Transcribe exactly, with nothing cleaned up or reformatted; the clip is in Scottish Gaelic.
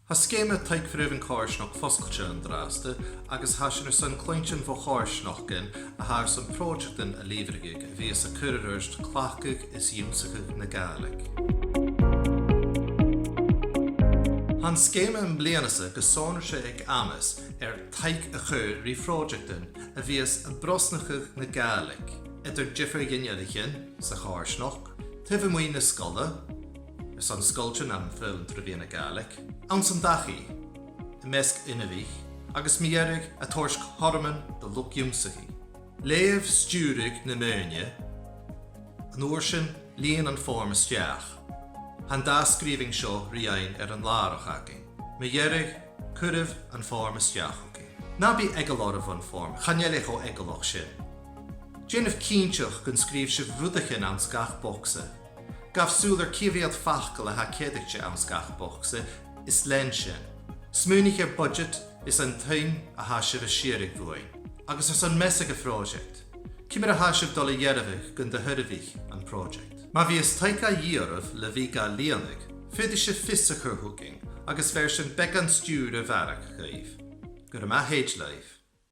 Tha sgeama Taic Mharbhainn Choimhearsnachd fosgailte an-dràsta agus tha sinn airson cluinntinn bho choimhearsnachdan a tha airson pròiseactan a lìbhrigeadh a bhios a' cur air adhart cleachdadh is ionnsachadh na Gàidhlig. Tha an sgeama am bliadhna-sa gu sònraichte aig amas air taic a chur ri phròiseactan a bhios a' brosnachadh na Gàidhlig eadar diofar ghinealaichean sa choimhearsnachd, taobh a-muigh na sgoile, airson sgoiltean ann am foghlam tro mheadhan na Gàidhlig, anns an dachaigh, am measg inbhich, agus mu dheireadh a' toirt cothroman do luchd-ionnsachaidh. Leugh, stiùir na maoine, an uair sin lìon am foirm a-steach. Tha an dà sgrìobhainn seo ri fhaighinn air an làrach againn. Mu dheireadh, cuiribh am foirm a-steach thugainn. Na bi eagal oirbh bhon fhoirm, chan eil e cho eagalach sin. Dèanaibh cinnteach gun sgrìobh sibh rudeigin anns gach bogsa. Gabh sùil air cia mheud facal a tha ceadaichte anns gach bogsa is lean sin. Smaoinich air budget is an t-suim a tha sibh a' sireadh bhuainn, agus airson measadh a' phròiseact. Ciamar a tha sibh a' dol a dhearbhadh gun do shoirbhich am pròiseact? Ma bhios taic à dhìth oirbh le bhith ga lìonadh, faodaidh sibh fios a chur thugainn agus bheir sinn beagan stiùir a bharrachd dhuibh. Gu robh math thèid leibh.